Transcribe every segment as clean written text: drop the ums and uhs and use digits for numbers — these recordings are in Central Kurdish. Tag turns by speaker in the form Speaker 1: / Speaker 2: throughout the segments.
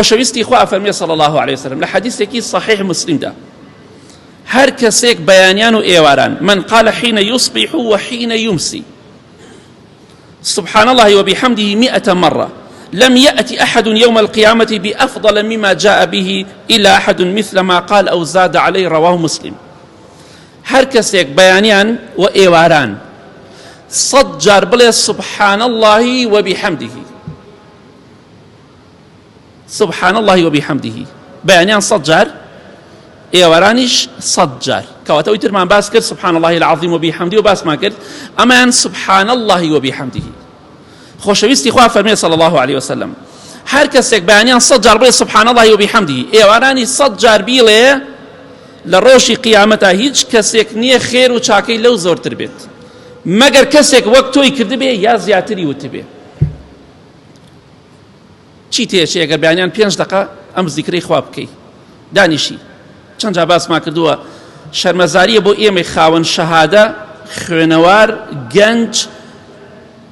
Speaker 1: خۆشەویستی خوا ئەفەرموێ صلی اللە علیە وسلم لە حەدیثێکی صحیح مسلمدا هەر کەسێک بەیانیان و ئێواران من قال حين يصبح وحين يمسي سبحان الله وبحمده مئة مرة لم يأتي أحد يوم القيامة بأفضل مما جاء به إلا أحد مثل ما قال أو زاد عليه رواه مسلم هەر کەسێک بەیانیان و ئێواران صد جار بڵێ سبحان الله وبحمده سبحان اللە وبحمده بەیانیان سەد جار ئێوارانیش سەد جار کەواتە ئەوی ترمان باس کرد سبحان اللە العظیم وبحمده و باسمان کرد ئەمەیان سبحان اللە وبحمده خۆشەویستی خوا فەرمێ صلی الله علیه وسلم هەر کەسێک بەیانیان سەد جار بڵێ سبحان اللە وبحمده ئێوارانی سەد جار بیڵێ لە ڕۆژی قیامەتا هیچ کەسێک نییە خێر و چاکەی لەو زۆرتر بێت مەگەر کەسێک وەک تۆی کردبێ یا زیاتری وتبێ چی تێچێ ئەگەر بەیانیان پێنج دەقە ئەم زیکرەی خوا بکەی دانیشی چەند جا باسمان کردووە شەرمەزاریە بۆ ئێمەی خاوەن شەهادە خوێنەوار گەنج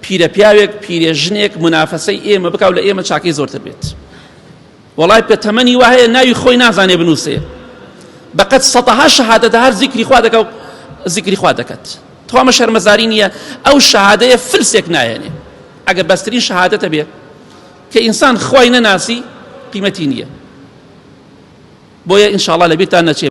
Speaker 1: پیرە پیاوێک پیرێژنێک منافەسەی ئێمە بکاو لە ئێمە چاکەی زۆرتر بێت وەڵای پێ تەمەنی وا هەیە ناوی خۆی نازانێ بنووسێ بەقەت سەتەها شەهادەتە هەر زیکری خوا دەکە و زیکری خوا دەکات تخوا شەرمەزاری نییە ئەو شەهادەیە فلسێک نایەنێ ئەگەر بەسترین شەهادەتە بێ کە ئینسان خوای نەناسی قیمەتی نییە بۆیە ئینشاءڵڵا لەبیرتان نەچێ.